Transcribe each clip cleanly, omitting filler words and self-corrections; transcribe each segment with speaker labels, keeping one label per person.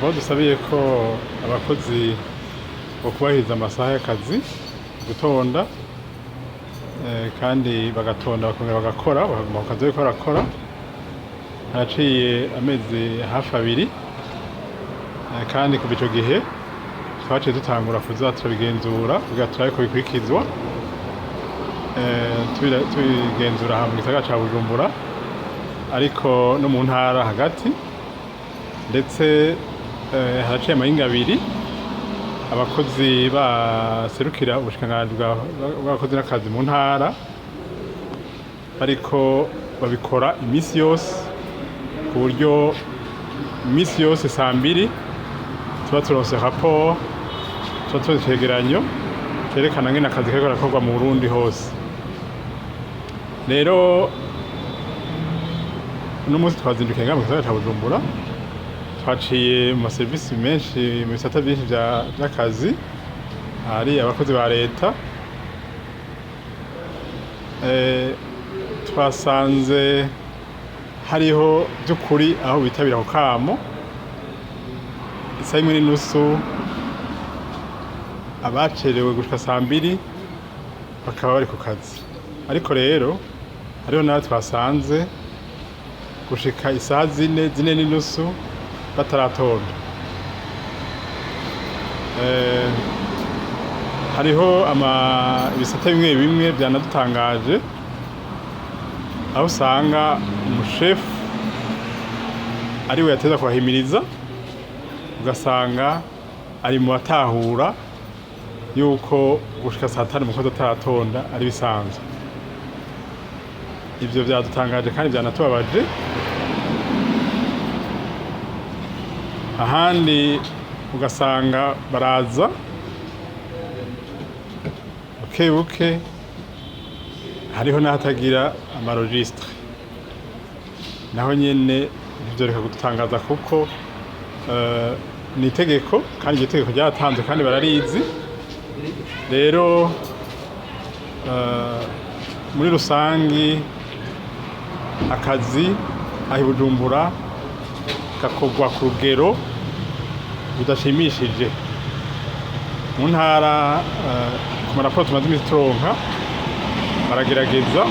Speaker 1: Aho dusabiye ko abakozi bokubahiriza amasaha y'akazi, gutonda, kandi bagatonda bakongera bagakora, bakaguma ku kazi bariko barakora. Haraciye amezi hafi 2, kandi kuva ico gihe twaciye dutangura kuza turabigenzura kugira turabe ko bikurikizwa. Tubigenzura aha mu gisagara ca Bujumbura, ariko no mu ntara hagati. Ndetse haraciye amahinga 2 abakozi baserukira ubushikiranganji bw'abakozi n'akazi mu ntara bariko babikora imisi yose, ku buryo imisi yose saa 2 tuba turonse raporo, tuba turonse icegeranyo cerekana ngene akazi kariko karakorwa mu Burundi hose. Rero uno munsi twazindukiye ngaha mu gisagara ca Bujumbura, twaciye mu maserivisi menshi, mu bisata vyinshi vy'akazi, hari abakozi ba leta. Twasanze hariho vy'ukuri aho bitabira ako kamo isaha 1:30, abacerewe gushika saa 2 bakaba bari ku kazi. Ariko rero hariho n'abo twasanze gushika isaha 4, 4:30 bataratonda. Hariho ibisata bimwe bimwe vyanadutangaje, aho usanga umushefu ariwe yateza kubahimiriza, ugasanga ari mu batahura yuko gushika saa 5 umukozi ataratonda ari bisanzwe. Ivyo vyadutangaje kandi vyanatubabaje. Ahandi ugasanga baraza buke buke, hariho n'ahatagira ama registres, naho nyene ntivyoreka kudutangaza, kuko ni itegeko, kandi iryo tegeko ryaratanzwe kandi bararizi. Rero muri rusangi akazi aho i Bujumbura gakorwa ku rugero rudashimishije. Mu ntara, ku maraporo tumaze imisi turonka, baragerageza,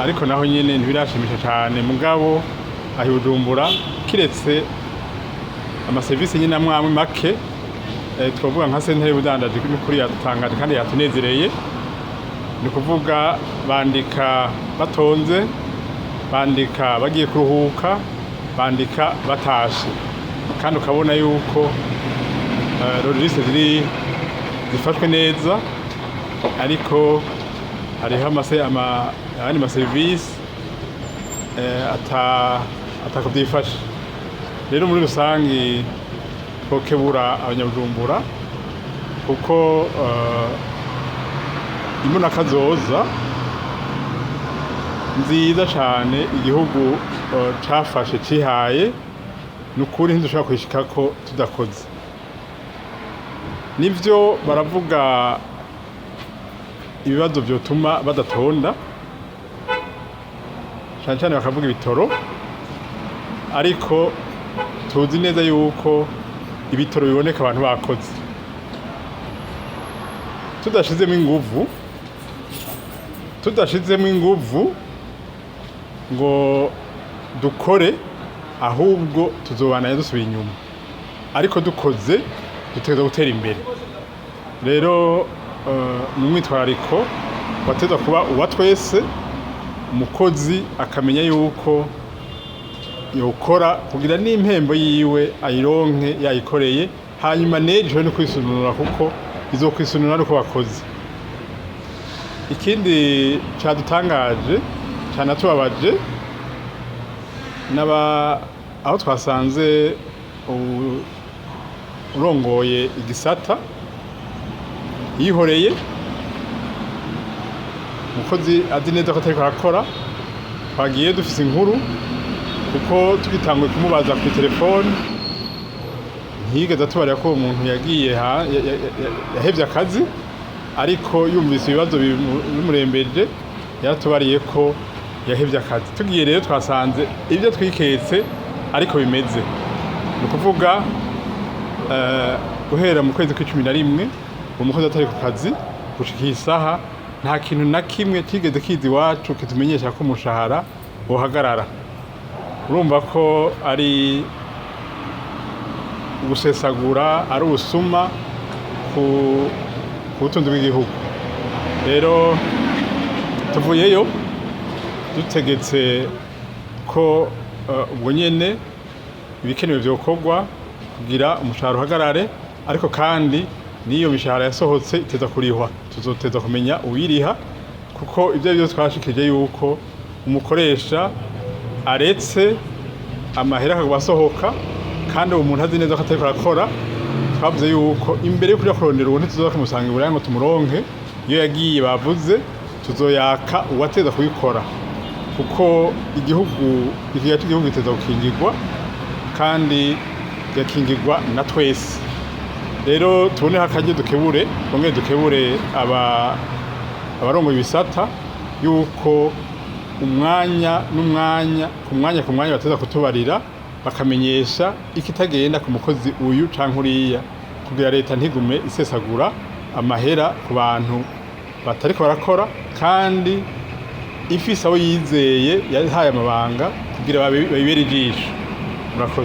Speaker 1: ariko naho nyene ntibirashimisha cane. Mugabo aho i Bujumbura, kiretse amaserivisi nyene amwe amwe make, twovuga nka sentare y'ubudandaji, n'ukuri yadutangaje kandi yatunezereye. Ni ukuvuga bandika batonze, bandika bagiye kuruhuka, bandika batashe, kandi ukabona yuko registres ziri zifashwe neza. Ariko hariho ayandi maserivisi atako vyifashe. Rero muri rusangi twokebura abanyabujumbura, kuko imbona kazoza nziza cane igihugu cafashe cihaye, ni ukuri ntidushobora kuyishikako tudakoze. Nivyo baravuga ibibazo vyotuma badatonda, cane cane bakavuga ibitoro, ariko tuzi neza yuko ibitoro biboneka abantu bakoze. Tudashizemo inguvu ngo dukore, ahubwo tuzobandanya dusubira inyuma. Ariko dukoze dutegerezwa gutera imbere. Rero ni umwitwarariko wateza kuba uwa twese, umukozi akamenya yuko yokora kugira n'impembo yiwe ayironke yayikoreye, hanyuma n'ejo no kwisununura, kuko izokwisununura nuko bakoze. Ikindi cadutangaje canatubabaje naba aho twasanze urongoye igisata yihoreye umukozi azi neza ko atariko arakora. Twagiye dufise inkuru, kuko tugitanguye kumubaza kuri telefone ntiyigeze atubarira ko uwo muntu yagiye yahevye akazi, ariko yumvise ibibazo bimurembeje yaratubariye ko yahevye akazi. Tugiye rero twasanze ibyo twiketse ariko bimeze. Ni ukuvuga guhera mu kwezi kw'11 uwo mukozi atari ku kazi gushika iyi saha, nta kintu na kimwe kigeze kiza iwacu kitumenyesha ko umushahara wohagarara. Urumva ko ari gusesagura, ari ubusuma ku butunzi bw'igihugu. Rero tuvuyeyo dutegetse ko ubwo nyene ibikenewe vyokorwa kugira umushahara uhagarare, ariko kandi n'iyo mishahara yasohotse iteza kurihwa. Tuzoteza kumenya uwiriha, kuko ibyo byose twashikije yuko umukoresha aretse amahera akaguma asohoka kandi uwo muntu azi neza ko atariko arakora. Twavuze yuko imbere yo kuja kurondera uwo, ntituzoza kumusanga iburaya ngo tumuronke iyo yagiye. Bavuze tuzoyaka uwateza kubikora, kuko igihugu, ikigega cy'igihugu giteza gukingirwa kandi gakingirwa na twese. Rero tuboneho akaryo dukebure, twongere dukebure abarongoye ibisata yuko umwanya n'umwanya, ku mwanya ku mwanya, bateza kutubarira, bakamenyesha ikitagenda ku mukozi uyu canke uriya, kugira leta ntigume isesagura amahera ku bantu batariko barakora kandi ifise abo yizeye yahaye amabanga kugira babibere ijisho. Murakoze.